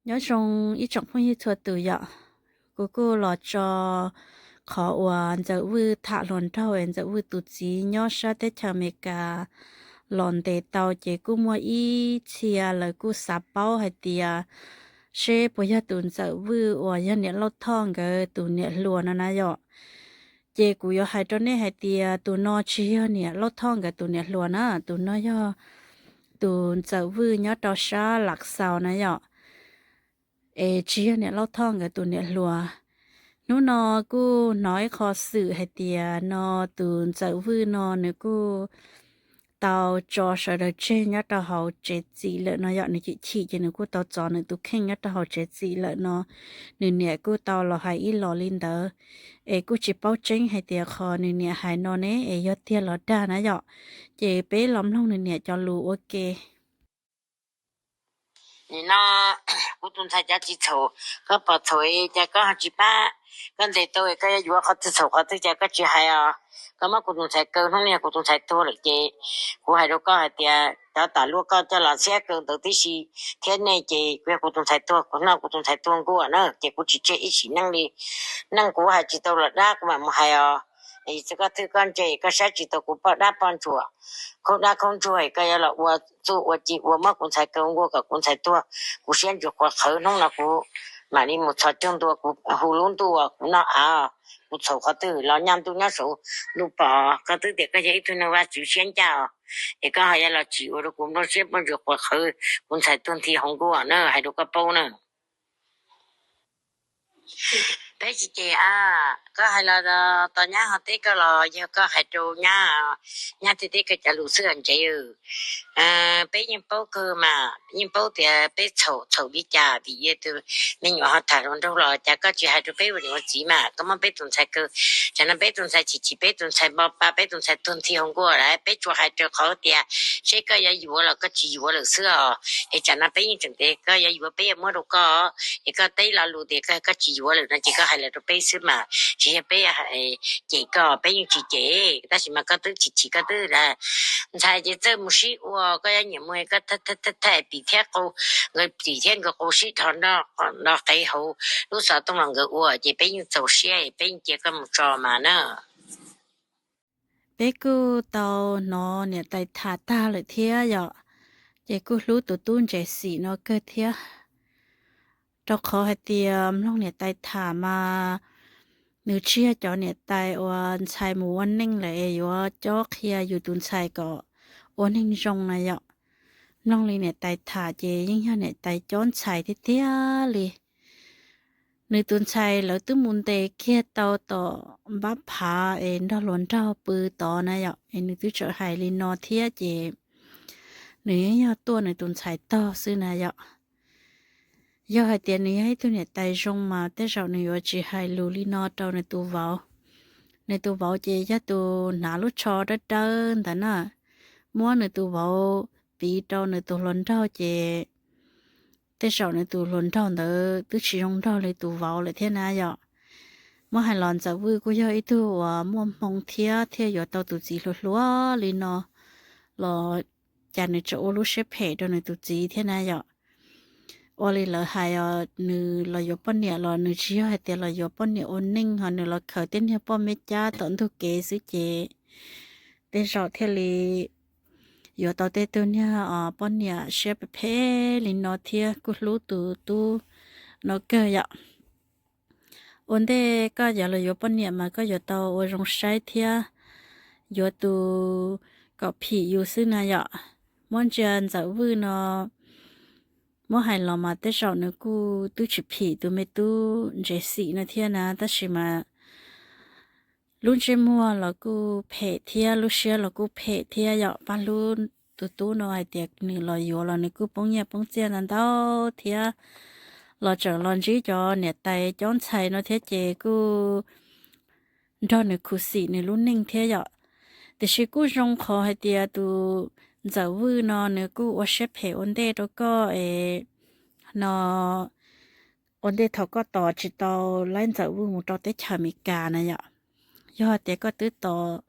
Nyob zoo ib tsoom phooj ywg txhua tus yom. Kuv kuj los tso qhov uas Ntxawm Vwj tham hluas nraug es Ntxawm Vwj tus txiv nyob sab teb chaws Amelikas los ntes tau, ces kuj muaj ib txhia lawv kuj xav paub hais tias seb puas yog tus Ntxawm Vwj uas yog niam Lauj Thoj nkawd tus niam hluas no na yom. Ces kuv yuav hais rau nej hais tias tus no tsis yog niam Lauj Thoj nkawd tus niam hluas na, tus no yog tus Ntxawm Vwj nyob rau sab Lav Xaus na yom. Es tsis yog niam Lauj Thoj nkawd tus niam hluas. Hnub no kuj hnov ib qho xwm hais tias no tus Ntxawm Vwj no nws kuj tau tso sawv daws tseg nyob rau hauv tsev txim lawm no yom, nws chim chim ces nws kuj tau txov nws tus kheej nyob rau hauv tsev txim lawm no. Nws niam kuj tau los hais ib los li ntawd, es kuj tsis paub tseeb hais tias qhov nws niam hais no ne es yog tiag los dag na yom. Ces peb los mloog nws niam cov lus ua ke. Nim no kuv tus ntxhais cov tsis txhaum, koj pom txhaum cas koj ho tsis pab? Koj ntes tau koj yuav yuav qhov twg txhaum qhov twg cas koj tsis hais os? Koj muab kuv tus ntxhais kaw hnub no yog kuv tus ntxhais tuag lawm ces kuv hais rau koj hais tias cov tam luaj koj coj los xiab kaw ntawd tib si thiab nej ces kuv yog kuv tus ntxhais tuag, kuv hnov kuv tus ntxhais tuag nkuaj na ces kuv tsis tseg ib sim neej li. Neej kuv hais tsis tau los dab kuv mam mus hais os. Es txawm koj twg koj ntse koj saib tsis taus kuv poj dab poj ntsuam, khaub dab khaub ntsuag koj yuav los ua txuj ua ci ua muab kuv ntxhais kaw nkuaj kom kuv ntxhais tuag, kuv siab ntsuag quas qhawv hnub no kuv mam li mus txhos caug ntua kuv hu lub ntuj kuv noj av, kuv txhaum qhov twg los nyaj ntuj nyob saum ntuj pom, koj twb tias koj yog ib tug neeg Vajtswv siab ncaj os, es koj ho yuav los tsim ua rau kuv nplooj siab nplooj ntsws quas qhawv kuv ntxhais tuag nthi hauv nkuaj na, hais rau koj paub na. Peb tsis cem a, koj hais los tos nyab ho teb koj los yog koj hais rau nyab, nyab thiaj teb koj cov lus xwb ntsev. Peb yeej paub kawg mas, yeej paub tias peb txhaum txhaum li cas vim yog tus me nyuam ho tham hluas nraug los cas koj tsis hais rau peb ua niam ua txiv mas koj muab peb tus ntxhais kaw. Tsam no peb tus ntxhais chim chim, peb tus ntxhais npo pa, peb tus ntxhais tuag nthi hauv nkuaj lawm, peb tsuas hais rau qhov tias seb koj yuav yuav los koj tsis yuav lawm xwb os. Es tsam no peb yeej tseem tias koj yuav yuav peb yuav muab rau koj, es koj teb lo lus tias koj tsis yuav lawm no ces koj hais los rau peb xwb mas tsis yog peb cem koj, peb yeej tsis cem, tab sis mas koj twb chim chim koj twb ntxhais ces txawj mus sib ua, koj yuav nyiam mus koj thaij pim thiab qus, nkawd pim thiab nkawd qus sib dhos nrog qev hauv lub xov tooj los nkawd ua ces peb yeej txaus siab peb yeej cia koj mus tso mas na. Peb kuj tau hnov niam tais tham tag lawm thiab yom, ces kuj hlub tus tub ntsev xim no kawg thiab. Rau qhov hais tias mloog niam tais tham mas nws tsis yog cov niam tais uas ntxhais mus ua neej lawm es yuav cob qhia yus tus ntxhais kom ua neeg zoo na yom. Mloog li niam tais tham ces yeej yog niam tais cob ntxhais tiag tiag li. Nws tus ntxhais lawv twb mus ntes kiag tau tom npab phav es nrog hluas nraug pw tod na yom, es nws twb txawm hais li no thiab ces nws yeej yog tuaj nws tus ntxhais tog xwb na yom. Yog hais tias nws yog ib tug niam tais zoo mas tej zaum nws yuav tsis hais lus li no rau nws tus vauv. Nws tus vauv ces yog tus hnav lub tsho dawb dawb ntawd na, muab nws tus vauv piv rau nws tus hluas nraug ces tej zaum nws tus hluas nraug ntawd twb tsis zoo nraug li tus vauv lawm thiab na yom. Muab hais los Ntxawm Vwj kuj yog ib tug uas muaj hmoo thiab thiaj yuav tau tus txiv hluas hluas li no los cas nws tseem ua lub siab phem rau nws tus txiv thiab na yom. Ua li lawv hais os, nws los yuav poj niam los nws tsis yog hais tias los yuav poj niam ua neej ho nws los khaws tej niag poj me cab tom ntug kev xwb ces tej zaum thiaj li yuav tau tej tug niag poj niam siab phem phem li no thiab kuj hlub tus tub no kawg yom. Ua ntej koj yuav los yuav poj niam mas koj yuav tau ua zoo saib thiab yuav tus kom phim yus xwb na yom. Muab ntsia Ntxawm Vwj no, muab hais los mas tej zaum nws kuj twb tsis phim tus me tub ntsev xim no thiab na, tab sis mas lub ntsej muag los kuj phem thiab lub siab los kuj phem thiab yom. Pab hlub tus tub no hais tias nws los yuav los nws kuj poob nyiaj poob txiaj ntau ntau thiab, los tseem los ntsib cov niam tais cob ntxhais no thiab ces kuj nrog nws khuv xim nws lub neej thiab yom. Tiam sis kuj zoo qhov hais tias tus Ntxawm Vwj no nws kuj ua siab phem ua ntej rau koj es no, ua ntej thaum koj tos tsis tau laib Ntxawm Vwj mus rau teb chaws Amelikas na yom. Yog hais tias koj twb tos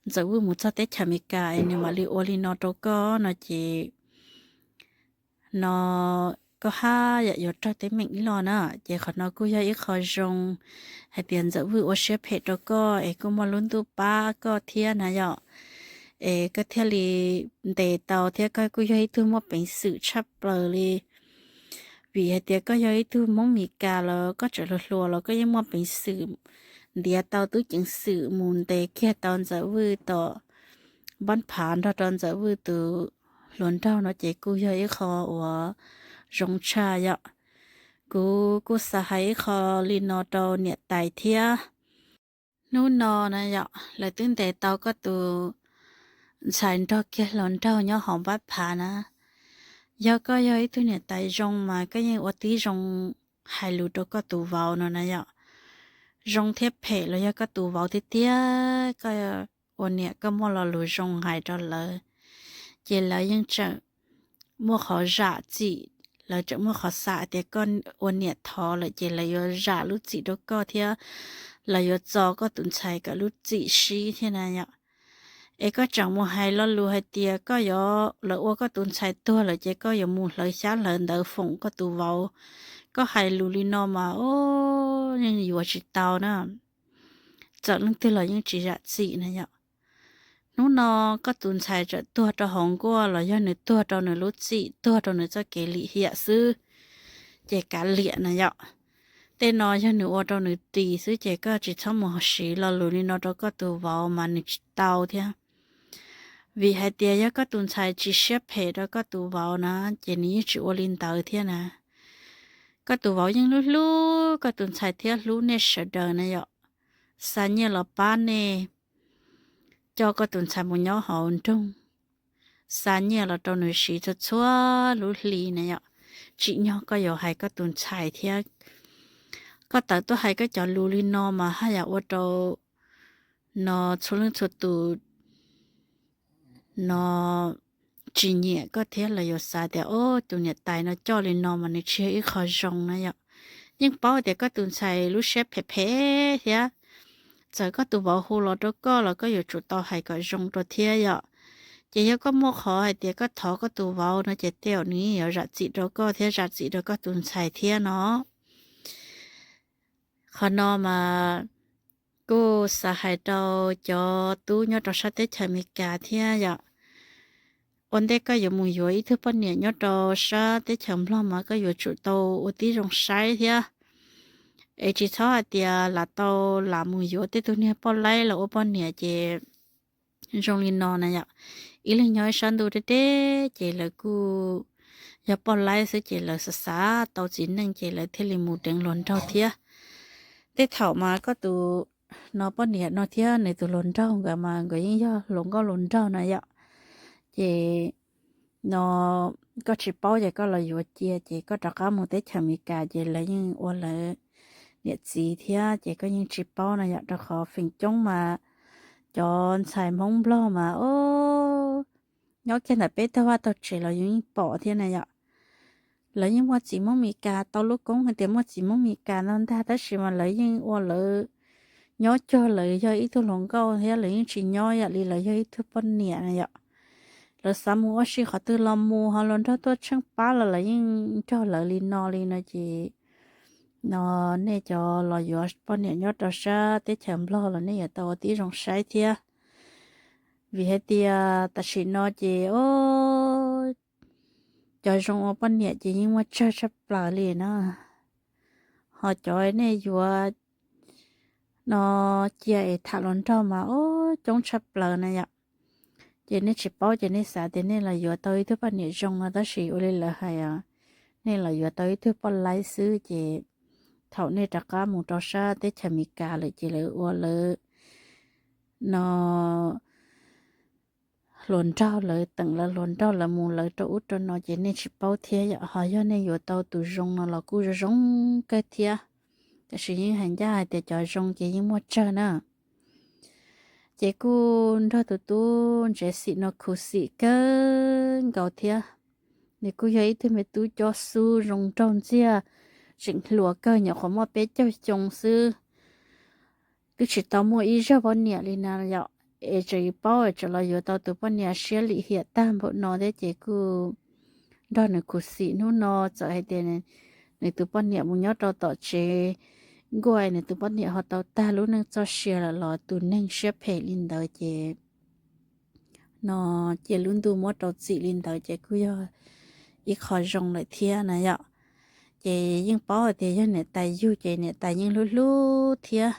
Ntxawm Vwj mus txog teb chaws Amelikas es nws mam li ua li no rau koj no ces no koj haj yam yuav raug teeb meem ib los na. Ces qhov no kuj yog ib qho zoo hais tias Ntxawm Vwj ua siab phem rau koj es kuj muaj lub ntuj pab koj thiab na yom. Es koj thiaj li ntes tau thiab koj kuj yog ib tug muaj peev xwm tshaj plaws li. Vim hais tias koj yog ib tug Hmoob Mes Kas los koj tseem hluas hluas los koj yeej muaj peev xwm ntiav tau tub ceev xwm mus ntes kiag tau Ntxawm Vwj tom npab phav nrog rau Ntxawm Vwj tus hluas nraug no ces kuj yog ib qho uas zoo tshaj yom. Kuv kuj xav hais ib qho li no rau niam tais thiab. Hnub no na yom, lawv twb ntes tau koj tus ntxhais nrog kiag hluas nraug nyob hauv npab phav na. Yog koj yog ib tug niam tais zoo mas koj yeej ua tib zoo hais lus rau koj tus vauv no na yom. Zoo thiab phem los yog koj tus vauv tiag tiag, koj ua niam koj muaj lo lus zoo hais rau lawv, ces lawv yeej tseem muaj qhov zam txim, lawv tseem muaj qhov xav tias koj ua niam thov lawm ces lawv yuav zam lub txim rau koj thiab lawv yuav txo koj tus ntxhais kom lub txim sib thiab na yom. Es koj tseem mus hais lo lus hais tias koj yuav, lawv ua koj tus ntxhais tuag lawm ces koj yuav mus hlawv xyab hlawv ntawv foom koj tus vauv. Koj hais lus li no mas, o, yeej yuav tsis tau na. Txawm leej twg los yeej tsis zam txim na yom. Hnub no koj tus ntxhais txawm tuag rau hauv nkuaj los yog nws tuag rau nws lub txim, tuag rau nws txoj kev lim hiam xwb, ces kav liam na yom. Tej no yog nws ua rau nws ris xwb ces koj tsis txhob mus siv lo lus li no rau koj tus vauv mas nws tsis tau thiab. Vim hais tias yog koj tus ntxhais tsis siab phem rau koj tus vauv na, ces nws yeej tsis ua li ntawd thiab na. Koj tus vauv yeej hlub hlub koj tus ntxhais thiab hlub nej sawv daws na yom. Xa nyiaj los pab nej coj koj tus ntxhais mus nyob hauv nroog, xa nyiaj los rau nws siv txhua txhua lub hli na yom. Tsim nyog koj yuav hais koj tus ntxhais thiab. Koj tawm tuaj hais koj cov lus li no mas haj yam ua rau no txhua leej txhua tus no tsis nyiam koj thiab lawv yuav xav tias, o, tus niam tais no coj li no mas nws tsis yog ib qho zoo na yom. Yeej paub tias koj tus ntxhais lub siab phem phem thiab. Txawm koj tus vauv hu los rau koj los koj yuav tsum tau hais kom zoo rau thiab yom. Ces yog koj muaj qhov hais tias koj thov koj tus vauv no ces tej zaum nws yuav zam txim rau koj thiab zam txim rau koj tus ntxhais thiab no. Qhov no mas kuj xav hais rau cov tub nyob rau sab teb chaws Amelikas thiab yom. Ua ntej koj yuav mus yuav ib tug poj niam nyob rau sab teb chaws Nplog mas koj yuav tsum tau ua tib zoo saib thiab. Es tsis txhob hais tias lam tau lam mus yuav tej tug niag poj laib los ua poj niam ces zoo li no na yom. Ib leeg nyob ib sab ntuj deb deb ces lawv kuj yog poj laib xwb ces lawv xav xav tau txiv neej ces lawv thiaj li mus deev hluas nraug thiab. Tej thaum mas koj tus no poj niam no thiab nws tus hluas nraug nkawd mas nkawd yeej yog hluas nkauj hluas nraug na yom. Ces no koj tsis paub ces koj los yuav cia ces koj rov qab mus teb chaws Amelikas ces lawv yeej ua lawv niam txiv thiab ces koj yeej tsis paub na yom, rau qhov feem coob mas cov ntxhais Hmoob Nplog mas, o, nyob kiag ntawm peb tog vaj tog tsev los yus yeej pom thiab na yom. Lawv yeej muaj txiv Hmoob Amelikas, tau lub koob hais tias muaj txiv Hmoob Amelikas no ntag, tab sis mas lawv yeej ua lawv nyob cuag lawv yog ib tug hluas nkauj thiab lawv yeej tsis nyob yam li lawv yog ib tug poj niam na yom. Lawv xav mus ua si qhov twg los mus, ho hluas nraug tuaj tsheej pab los lawv yeej nrog lawv li no li no ces no nej cov los yuav poj niam nyob rau sab teb chaws Nplog los nej yuav tau ua tib zoo saib thiab. Vim hais tias tam sim no ces, o, cov zoo ua poj niam ces yeej muaj tsawg tshaj plaws li na. Ho cov nej yuav no cia es tham hluas nraug mas, o, coob tshaj plaws na yom. Ces nej tsis paub ces nej xav tias nej los yuav tau ib tug poj niam zoo no, tab sis ua li lawv hais os, nej los yuav tau ib tug poj laib xwb ces thaum nej rov qab mus rau sab teb chaws Amelikas lawm ces lawv ua lawv no hluas nraug, lawv teem lawv hluas nraug, lawv mus lawv rau ub rau no ces nej tsis paub thiab yom. Ho yog nej yuav tau tus zoo no los kuj zoo zoo kawg thiab. Tab sis yeej hais ncaj hais tias cov zoo ces yeej muaj tsawg na. Ces kuj nrog tus tub Ntsev Xim no khuv xim kawg nkaus thiab. Nws kuj yog ib tug me tub cob xub zoo nraug ntxiag, tseem hluas kawg, nyuam qhuav muaj peb caug xyoo xwb. Twb tsis tau muaj ib zaug poj niam li na yom, es tseem paub es tseem los yuav tau tus poj niam siab lim hiam tag npaum no thiab ces kuj nrog nws khuv xim hnub no, txawm hais tias nws tus poj niam mus nyob rau tom tsev nkuaj, nws tus poj niam ho tau tag lub neej txoj sia lawm los tus neeg siab phem li ntawd ces no cia lub ntuj muab rau txim li ntawd ces kuj yog ib qho zoo lawm thiab na yom. Ces yeej paub hais tias yog niam tais yug ces niam tais yeej hlub hlub thiab.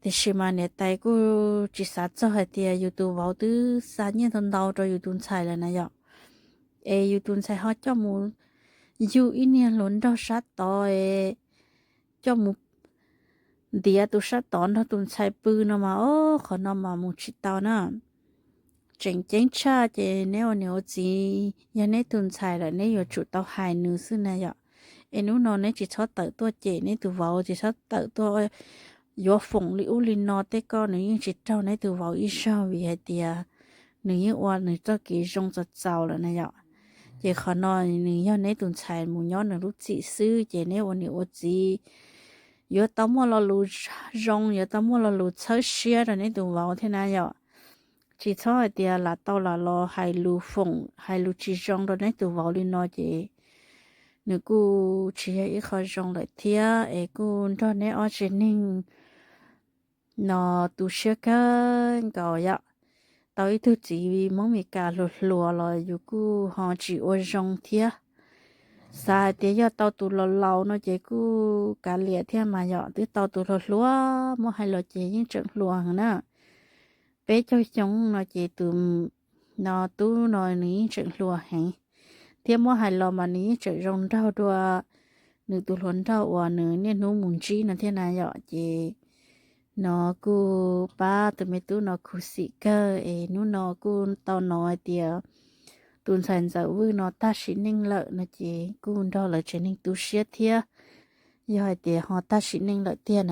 Tiam sis mas niam tais kuj tsis xav txog hais tias yus tus vauv twb xa nyiaj ntau ntau rau yus tus ntxhais lawm na yom. Es yus tus ntxhais ho coj mus yug ib niag hluas nraug sab tod, coj mus ntiav tus sab tod nrog tus ntxhais pw no mas, o, qhov no mas mus tsis tau na. Tseem ceeb tshaj ces neb ua niam ua txiv, yog neb tus ntxhais lawm neb yuav tsum tau hais nws xwb na yom. Es hnub no neb tsis txhob tawm tuaj cem neb tus vauv, tsis txhob tawm tuaj yuav foom li ub li no tej, koj nws yeej tsis raug neb tus vauv ib zaug vim hais tias nws yeej ua nws txoj kev zoo txaus txaus lawm na yom. Ces qhov no nws yog neb tus ntxhais mus nyob nws lub txim xwb, ces neb ua niam ua txiv yuav tau muaj lo lus zoo, yuav tau muaj lo lus txhawb siab rau neb tus vauv thiab na yom. Tsis txhob hais tias lam tau lam los hais lus foom hais lus tsis zoo rau neb tus vauv li no ces nws kuj tsis yog ib qho zoo lawm thiab, es kuj nrog neb ob tsev neeg no tu siab kawg nkaus yom. Tau ib tug txiv Hmoob Mes Kas hluas hluas los yus kuj ho tsis ua zoo thiab. Xav hais tias yog tau tus laus laus no ces kuj kav liam thiab mas yom, twb tau tus hluas hluas, muab hais los ces yeej tseem hluas heev na. Peb caug xyoo no ces tus no tub no nws yeej tseem hluas heev, thiab muab hais los mas nws yeej tseem zoo nraug dua nws tus hluas nraug uas nws niaj hnub mus ntsib no thiab na yom. Ces no kuj pab tus me tub no khuv xim kawg, es hnub no kuj tau hnov hais tias tus ntxhais Ntxawm Vwj no tag sim neej lawm no ces kuj nrog lawv tsev neeg tu siab thiab. Yog hais tias ho tag sim neej lawm tiag